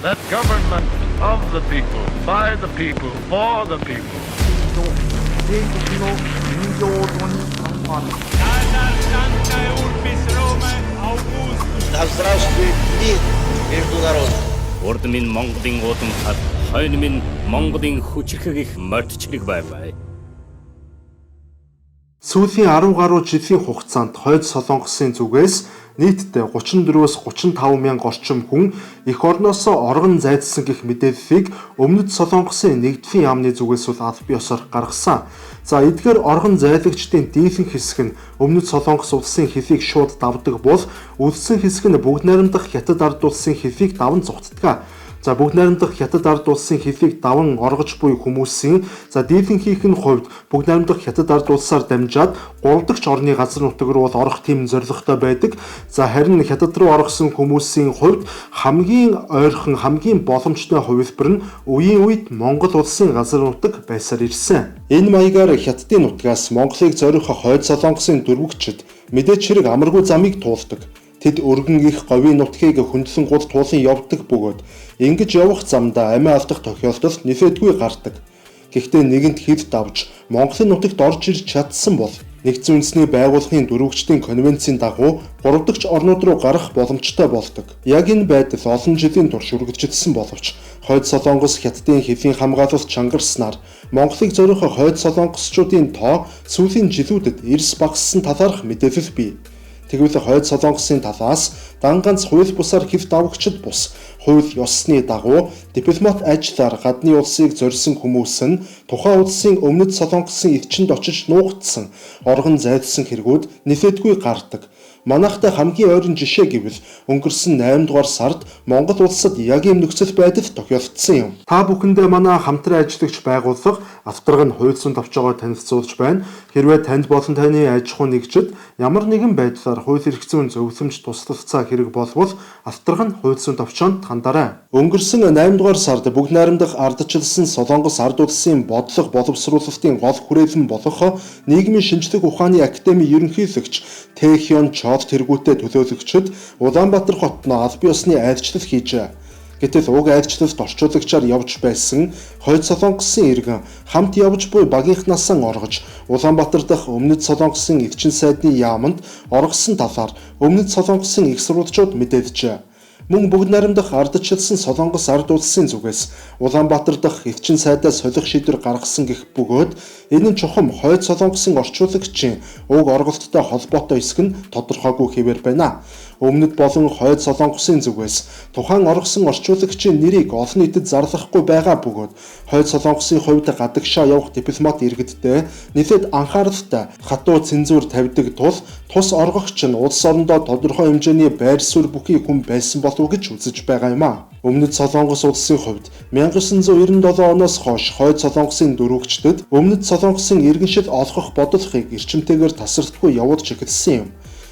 That government of the people, by the people, for the people. Да здравствует мир между народами. Урд минь Монголын уудамхад, хойно минь Монголын хүчирхэг их морьд чирэг байвай. Сүүлийн 10 гаруй жилийн хугацаанд Хойд Солонгосын зүгээс нийтдээ 34-өөс 35 мянга орчим хүн эх орноосоо оргон зайдсан гэх мэдээллийг Өмнөд Солонгосын нэгдлийн яамны зүгээс бол аль бие усаар гаргасан. За, эдгээр оргон зайлагчдын дийлэнх хэсэг нь Өмнөд Солонгос улсын хилийг шууд давдаг бол үлдсэн хэсэг нь Бүгд Найрамдах Хятад ард улсын хилийг даван зугтдаг. За, Бүгд Найрамдах Хятад ард улсын хилийг даван оргож буй хүмүүсийн дийлэнхийнх нь хувьд Бүгд Найрамдах Хятад ард улсаар дамжаад 3 дахь орны газар нутаг руу бол орох тийм зорилготой байдаг. За, харин Хятад руу оргосон хүмүүсийн хувьд хамгийн ойрхон, хамгийн боломжтой хувилбар нь үеийн үед Монгол улсын газар нутаг байсаар ирсэн. Энэ маягаар Хятадын нутгаас Монголыг зорих Хойд Солонгосын дөрвөгчд мэдээч хэрэг амаргүй замыг туулдаг. Тэд өргөн их говийн нутгийг хөндлөн гул туулан явдаг бөгөөд ингэж явах замдаа амиа алдах тохиолдол нэлээдгүй гардаг. Гэхдээ нэгэнт хил давж Монголын нутагт орж ирж чадсан бол Нэгдсэн Үндэсний Байгууллагын дөрвөгчдийн конвенцийн дагуу 3 дахь орнууд руу гарах боломжтой болдог. Яг энэ байдал олон жилийн турш үргэлжилсэн боловч Хойд Солонгос Хятадын хилийн хамгаалалт чангарснаар Монголыг зорих Хойд Солонгосчуудын тоо сүүлийн жилүүдэд эрс багассан талаарх мэдээлэл бий. Тэгвэл Хойд Солонгосын талаас дан ганц хууль бусаар хэв давагчид бус хууль ёсны дагуу дипломат ажиллаар гадны улсыг зорьсон хүмүүс нь тухайн улсын Өмнөд Солонгосын элчинд очиж нуугдсан, оргон зайлсан хэрэгүүд нэлээдгүй гардаг. Манайхтай хамгийн ойрон жишээ гэвэл өнгөрсөн 8 дугаар сард Монгол улсад яг ийм нөхцөл байдал тохиолдсон юм. Та бүхэндээ манай хамтран ажиллагч байгууллага автраг нь хууль зүйн товчоогоор танилцуулж байна. Хэрвээ танд болон таны аж ахуй нэгжид ямар нэгэн байдлаар хууль эрх зүйн зөвлөмж, туслалцаа хэрэг болвол автраг нь хууль зүйн товчоонд хандарай. Өнгөрсөн 8 дугаар сард Бүгд Найрамдах ардчилсан Солонгос ард улсын бодлого боловсруулалтын гол хүрээлэн болох Нийгмийн шинжлэх ухааны академи ерөнхийлөгч Тэхён Чод тэргүүтээ төлөөлөгчд Улаанбаатар хотноо аль бие усны айлчлал хийжээ. Гэтэл уг айлчлалд орчуулагчаар явж байсан Хойд Солонгосын иргэн хамт явж буй багийнхнаасаа оргож Улаанбаатар дахь Өмнөд Солонгосын элчин сайдны яаманд оргосон талаар Өмнөд Солонгосын их сурвалжууд мэдээлжээ. Мөн Бүгд Найрамдах ардчилсан Солонгос ард улсын зүгээс Улаанбаатар дахь элчин сайдаа солих шийдвэр гаргасан гэх бөгөөд энэ нь чухам Хойд Солонгосын орчуулагчийн уг орголттой холбоотой хэсэг нь тодорхойгүй хэвээр байна. Өмнөд болон Хойд Солонгосын зүгээс тухайн оргосон орчуулагчийн нэрийг олон нийтэд зарлахгүй байгаа бөгөөд Хойд Солонгосын хувьд гадагшаа явах дипломат иргэдтэй нэлээд анхааралтай, хатуу цензуур тавьдаг тул тус оргогч нь улс орондоо тодорхой хэмжээний байр суурь бүхий хүн байсан болов уу гэж үзэж байгаа юм а. Өмнөд Солонгос улсын хувьд 1997 оноос хойш Хойд Солонгосын дөрвөгчдөд Өмнөд Солонгосын иргэншил олгох бодлогыг эрчимтэйгээр тасралтгүй явуулж эхэлсэн юм.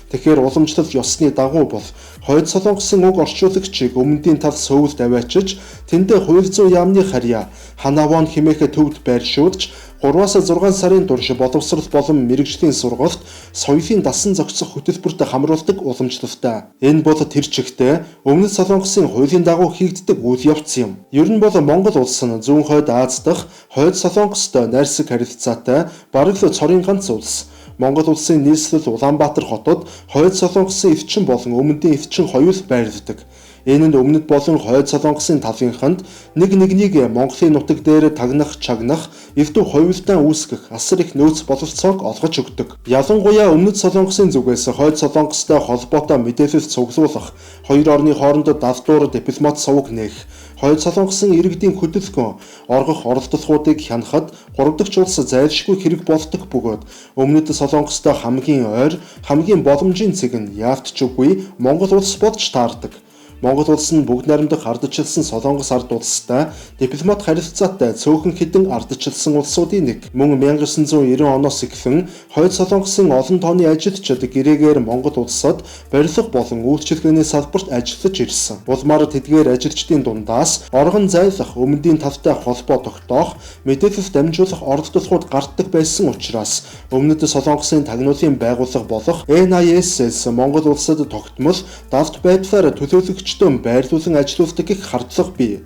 Тэгэхээр уламжлал ёсны дагуу бол Хойд Солонгосын уг орчуулагчийг өмнөдийн тал Сөүлд аваачиж, тэндээ хууль зүйн яамны харьяа Ханавон химээхэ төвд байршуулж 3-аас 6 сарын турш боловсрол болон мэргэжлийн сургалт, соёлын дасан зохицох хөтөлбөрт хамруулдаг уламжлалтай. Энэ бол тэр чигтээ Өмнөд Солонгосын хуулийн дагуу хийгддэг үйл явц юм. Ер нь бол Монгол улс нь Зүүн Хойд Аз дахь Хойд Солонгостой найрсаг харилцаатай бараг л цорын ганц улс. Монгол улсын нийслэл Улаанбаатар хотод Хойд Солонгосын элчин болон Өмнөдийн элчин хоёул байрладаг. Энэ нь Өмнөд болон Хойд Солонгосын талынханд нэг нэгнийг Монголын нутаг дээр тагнах, чагнах, элдв хоёулдаан үүсгэх асар их нөөц бололцоог олгож өгдөг. Ялангуяа Өмнөд Солонгосын зүгээс Хойд Солонгостой холбоотой мэдээлэл цуглуулах, хоёр орны хоорондоо далдуур дипломат суваг нээх, Хойд Солонгосын иргэдийн хөдөлгөөн, оргох оролдлогуудыг хянахад 3 дахь улс зайлшгүй хэрэг болдог бөгөөд Өмнөд Солонгостой хамгийн ойр, хамгийн боломжийн цэг нь яалтч үгүй Монгол улс болж таардаг. Монгол улс нь Бүгд Найрамдах ардчилсан Солонгос ард улстай дипломат харилцаатай цөөхөн хэдэн ардчилсан улсуудын нэг. Мөн 1990 оноос эхлэн Хойд Солонгосын олон тооны ажилчид гэрээгээр Монгол улсад барилга болон үйлчилгээний салбарт ажиллаж ирсэн. Улмаар тэдгээр ажилчдын дундаас оргон зайлах, өмнөдийн талтай холбоо тогтоох, мэдээлэл дамжуулах оролдлогууд гардаг байсан учраас Өмнөд Солонгосын тагнуулын байгууллага болох NISS Монгол улсад тогтмол далд байдлаар төлөөлөгч өчтөн байрлуулан ажилуулдаг гэх хардлага бий.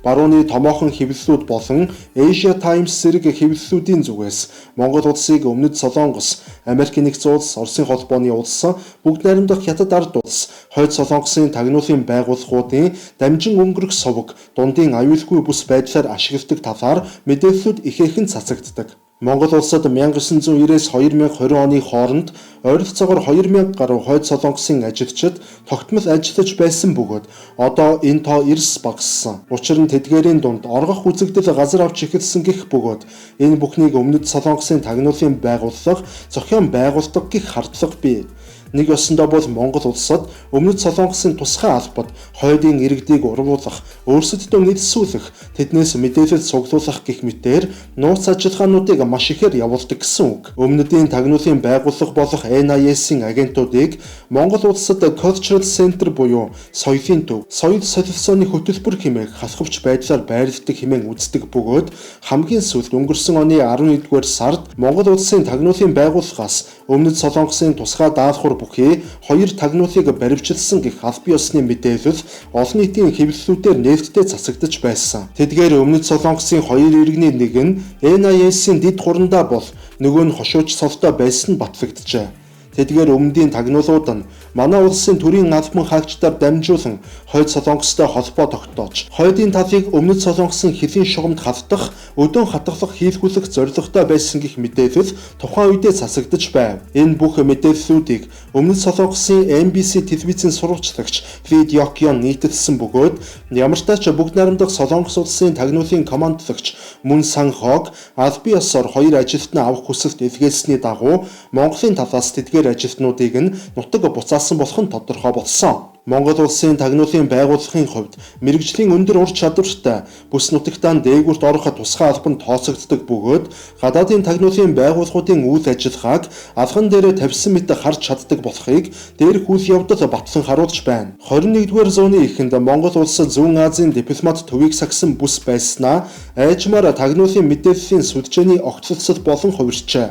Барууны томоохон хэвлэлүүд болон Asia Times зэрэг хэвлэлүүдийн зүгээс Монгол улсыг Өмнөд Солонгос, Америк нэгдсэн улс, Оросын холбооны улс, бүгд найрамдах Хятад ард улс, Хойд Солонгосын тагнуулын байгууллагуудын дамжин өнгөрөх суваг, дундын аюулгүй бүс байдлаар ашигладаг талаар мэдээллүүд ихээхэн цацагддаг. Монгол улсад 1990-ээс 2020 оны хооронд ойролцоогоор 2000 гаруй Хойд Солонгосын ажилчид тогтмол ажиллаж байсан бөгөөд одоо энэ тоо эрс багассан. Учир нь тэдгээрийн дунд оргох үзэгдэл газар авч эхэлсэн гэх бөгөөд энэ бүхнийг Өмнөд Солонгосын тагнуулын байгууллага зохион байгуулдаг гэх хардлага бий. Нэг ёсондоо бол Монгол улсад Өмнөд Солонгосын тусгай албад хойдын иргэдийг урвуулах, өөрсөддөө нийлсүүлэх, тэднээс мэдээлэл цуглуулах гэх мэтээр нууц ажиллагаануудыг маш ихээр явуулдаг гэсэн үг. Өмнөдийн тагнуулын байгууллага болох NIS-ийн агентуудыг Монгол улсад Cultural Center буюу соёлын төв, соёл солилцооны хөтөлбөр хэмээх халахвч байдлаар байрладаг хэмээн үздэг бөгөөд хамгийн сүүлд өнгөрсөн оны 11-р сард Монгол улсын тагнуулын байгууллагаас Өмнөд Солонгосын тусгай даалгавар бүхий хоёр тагнуулыг баривчилсан гэх албан ёсны мэдээлэл олон нийтийн хэвлэлүүдээр нээлттэй цацагдаж байсан. Тэдгээр Өмнөд Солонгосын хоёр иргэний нэг нь NIS-ийн дэд хурандаа бол нөгөө нь хошууч цолтой байсан нь батлагджээ. Тэдгээр өмнөдийн тагнуулууд нь манай улсын төрийн албан хаагчдаар дамжуулан Хойд Солонгостой холбоо тогтоож, хойдын талыг Өмнөд Солонгосын хэлийн шугамд халтах, өдөөн хатгалах хийлгүүлэх зорилготой байсан гэх мэдээлэл тухайн үедээ цацагдаж байв. Энэ бүх мэдээллүүдийг Өмнөд Солонгосын MBC телевизийн сурвалжлагч Ли Дьокён нийтэлсэн бөгөөд ямартай ч бүгд найрамдах Солонгос улсын тагнуулын командлагч Мөн Сан Хог албан ёсоор хоёр ажилтнаа авах хүсэлт илгээсний дагуу Монголын талаас тэдгээр ажилтнуудыг нь нутаг буцаасан болох нь тодорхой болсон. Монгол улсын тагнуулын байгууллагын хувьд мэргэжлийн өндөр ур чадвартай бүс нутагтаа дээгүүрт орох тусгай албанд тооцогддог бөгөөд гадаадын тагнуулын байгууллагуудын үйл ажиллагааг алган дээрээ тавьсан мэт харж чаддаг болохыг дээрх үйл явдал батлан харуулж байна. 21-р зууны эхэнд Монгол улс Зүүн Азийн дипломат төвийг сагсан бүс байснаа айжмаар тагнуулын мэдээллийн сүлжээний огтлцол болон хувирчээ.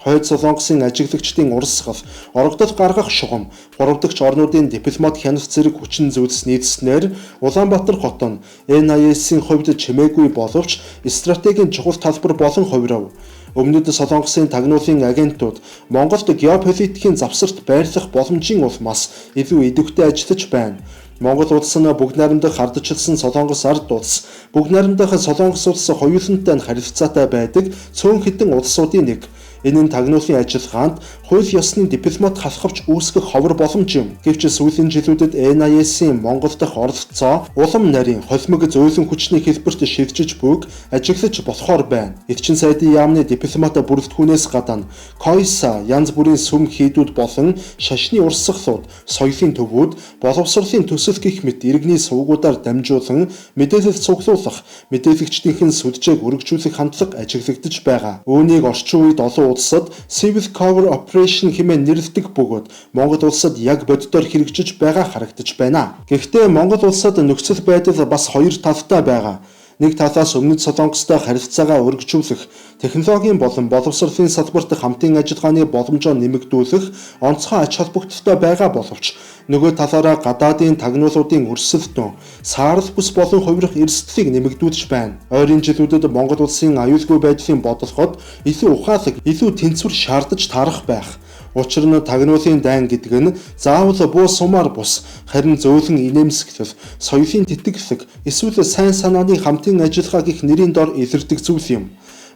Хойд Солонгосын ажиглагчдын урсгал, орогдол гаргах шугам, гурав дахь орнуудын дипломат хяналт зэрэг хүчин зүйлс нийцснээр Улаанбаатар хот нь NIS-ийн хувьд чимээгүй боловч стратегийн чухал талбар болон хувирав. Өмнөд Солонгосын тагнуулын агентууд Монголд геополитикийн завсарт байрлах боломжийн улмаас илүү идэвхтэй ажиллаж байна. Монгол улс нь бүгд найрамдах ардчилсан Солонгос ард улс, бүгд найрамдах Солонгос улс хоёулантай нь харилцаатай байдаг цөөн хэдэн улсуудын нэг. Энэ нь тагнуулын ажиллагаанд хууль ёсны дипломат халахвч үүсгэх ховор боломж юм. Гэвч сүүлийн жилүүдэд NIS-ийн Монгол дахь оролцоо улам нарийн холимог зөөлөн хүчний хэлбэрт шилжиж бөгөөд ажиглаж болохоор байна. Элчин сайдын яамны дипломат бүрэлдэхүүнээс гадна КОЙСА, янз бүрийн сүм хийдүүд болон шашны урсгалууд, соёлын төвүүд, боловсролын төсөл гэх мэт иргэний сувгуудаар дамжуулан мэдээлэл цуглуулах, мэдээлэгчдийнхэн сүлжээг өргөжүүлэх хандлага ажиглагдаж байгаа. Үүнийг орчин үед олон улсад Civil Cover Operation хэмээн нэрлэдэг бөгөөд Монгол улсад яг боддоор хэрэгжиж байгаа харагдаж байна. Гэхдээ Монгол улсад нөхцөл байдал бас хоёр талтай байгаа. Нэг талаас Өмнөд Солонгостой харилцаагаа өргөжүүлэх, технологийн болон боловсролын салбарт хамтын ажиллагааны боломжоо нэмэгдүүлэх онцгой ач холбогдолтой байгаа боловч нөгөө талаараа гадаадын тагнуулуудын өрсөлдөөн, саарал бүс болон хувирах эрсдлийг нэмэгдүүлж байна. Ойрын жилүүдэд Монгол улсын аюулгүй байдлын бодлогод илүү ухаалаг, илүү тэнцвэр шаардаж таарах байх. Учир нь тагнуулын дайн гэдэг нь заавал буу сумаар бус, харин зөөлөн инээмсэглэл, соёлын тэтгэлэг, эсвэл сайн санааны хамтын ажиллагаа гэх нэрийн дор илэрдэг зүйл юм.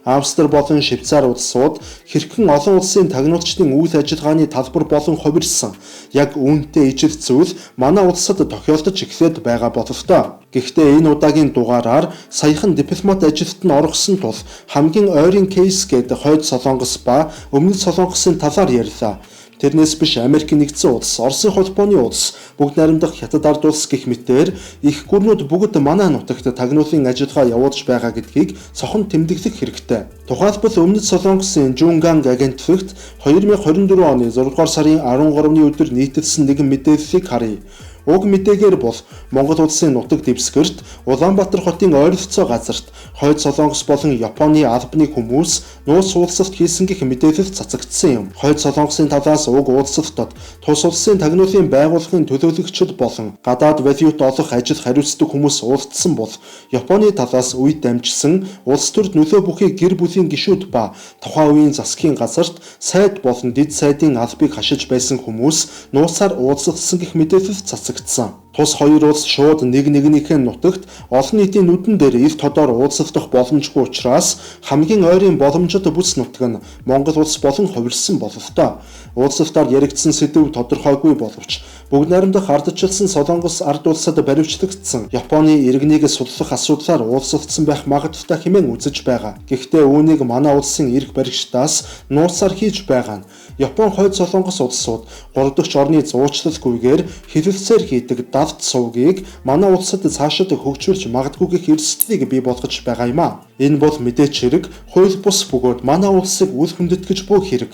Австри болон Швейцар улсууд хэрхэн олон улсын тагнуулчдын үйл ажиллагааны талбар болон хувирсан. Яг үүнтэй ижил зүйл манай улсад тохиолдож эхлээд байгаа бололтой. Гэхдээ энэ удаагийн дугаараар саяхан дипломат ажилт нь оргосон тул хамгийн ойрын кейс гэдэг Хойд Солонгос ба Өмнөд Солонгосын талаар ярьлаа. Тэрнээс биш Америк нэгдсэн улс, Оросын холбооны улс, бүгд найрамдах Хятад ард улс гэх мэтээр их гүрнүүд бүгд манай нутагт тагнуулын ажиллагаа явуулж байгаа гэдгийг цохон тэмдэглэх хэрэгтэй. Тухайлбал Өмнөд Солонгосын Жунганг агентлагт 2024 оны 6 дугаар сарын 13-ны өдөр нийтэлсэн нэгэн мэдээллийг харъя. Уг мэдээгээр бол Монгол улсын нутаг дэвсгэрт Улаанбаатар хотын ойролцоо газарт Хойд Солонгос болон Японы албаны хүмүүс нууц уулзалт хийсэн гэх мэдээлэл цацагдсан юм. Хойд Солонгосын талаас уг уулзалтад тус улсын тагнуулын байгууллагын төлөөлөгчд болон гадаад валют олох ажил хариуцдаг хүмүүс уулзсан бол Японы талаас үе дамжсан улс төрд нөлөө бүхий гэр бүлийн гишүүд ба тухайн үеийн засгийн газарт сайд болон дэд сайдын албыг хашиж байсан хүмүүс нууцаар уулзсан гэх мэдээлэл цацагдсан. Тус хоёр улс шууд нэг нэгнийхээ нутагт олон нийтийн нүдэн дээр ил тодоор уулзах боломжгүй учраас хамгийн ойрын боломжит бүс нутаг нь Монгол улс болон хувирсан бололтой. Уулзалтаар яригдсан сэдэв тодорхойгүй боловч бүгд найрамдах ардчилсан Солонгос ард улсад баривчлагдсан Японы иргэнийг судлах асуудлаар уулзалцсан байх магадлалтай хэмээн үзэж байгаа. Гэхдээ үүнийг манай улсын эрх баригчдаас нууцаар хийж байгаа нь Япон хойд Солонгос улсууд 3 дахь орны зуучлалгүйгээр хэлэлцээр хийдэг далд сувгийг манай улсад цаашид хөгжүүлж магадгүй гэх эрсдлийг бий болгож байгаа юм а. Энэ бол мэдээч хэрэг, хууль бус бөгөөд манай улсыг үл хүндэтгэж буй хэрэг.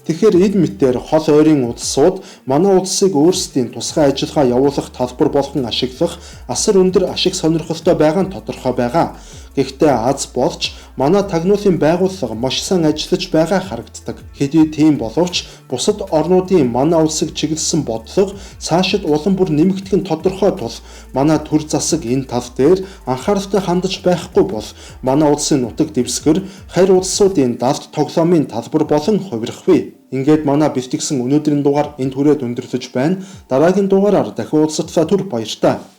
Тэгэхээр энэ мэтээр хол ойрын улсууд манай улсыг өөрсдийн тусгай ажиллагаа явуулах талбар болгон ашиглах асар өндөр ашиг сонирхолтой байгаа нь тодорхой байгаа. Гэхдээ аз болж манай тагнуулын байгууллага маш сайн ажиллаж байгаа харагддаг. Хэдий тийм боловч бусад орнуудын манай улсыг чиглэсэн бодлого цаашид улам бүр нэмэгдэх нь тодорхой тул манай төр засаг энэ тал дээр анхааралтай хандаж байхгүй бол манай улсын нутаг дэвсгэр харь улсуудын далд тоглоомын талбар болон хувирах вэ. Ингээд манай бэлтгэсэн өнөөдрийн дугаар энэ түрээд өндөрлөж байна. Дараагийн дугаараар дахин уулзтлаа, түр баяртай.